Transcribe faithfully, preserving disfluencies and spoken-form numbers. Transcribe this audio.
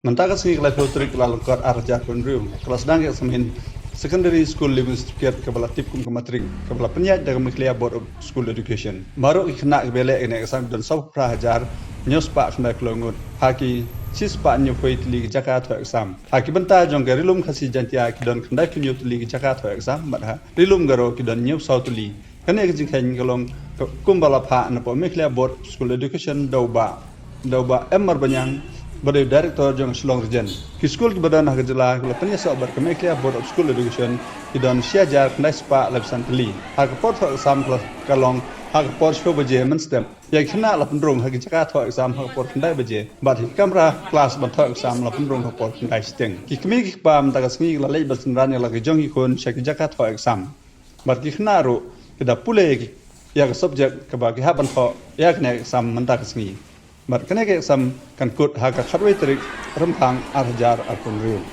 Mynta ka sngi ka laiphew tarik Kyllalyngkot ar hajar arphew hynriew ka la sdang ka eksamin Secondary School Leaving Certificate kaba la tip kum ka matrik, kaba la pynïaid da ka Meghalaya Board of School Education. Baroh ki khynnah kiba ïaleh ïa kane ka exam ki don sawphew phra hajar hynñiew spah khyndai phew law ngut ha ki shispah hynñiewphew tylli ki jaka thoh exam. Ha ki bynta jong ka Ri-lum Khasi Jaiñtia ki don khyndaiphew hynñiew tylli ki jaka thoh exam bad ha Ri-lum Garo ki don hynñiewsaw tylli. Kane ka jingkheiñ ka long kumba la phah napoh Meghalaya Board of School Education da u Bah da u Bah M Marbaniang, ba dei u Director jong ka Shillong Regent. Ki skul kiba don ha ka jylla kiba la pynïasoh bad ka Meghalaya Board of School Education ki don shi hajar khyndai spah laiphew san tylli. Ha ka por thoh exam ka long ha ka por shiphew baje mynstep. Ïa ki khynnah la pynrung ha ki jaka thoh exam ha ka por khyndai baje bad ha ki kamra klas ban thoh exam la pynrung ha ka por khyndai shiteng. Ki kmie ki kpa mynta ka sngi ki la leit ban synran ïa la ki jong ki khun sha ki jaka thoh exam. Bad ki khynnah ruh ki da pule ïa ka subject kaba ki hap ban thoh ïa kane ka exam mynta ka sngi. Bad kane ka exam kan kut ha ka khatwei tarik Rymphang ar hajar arphew hynriew.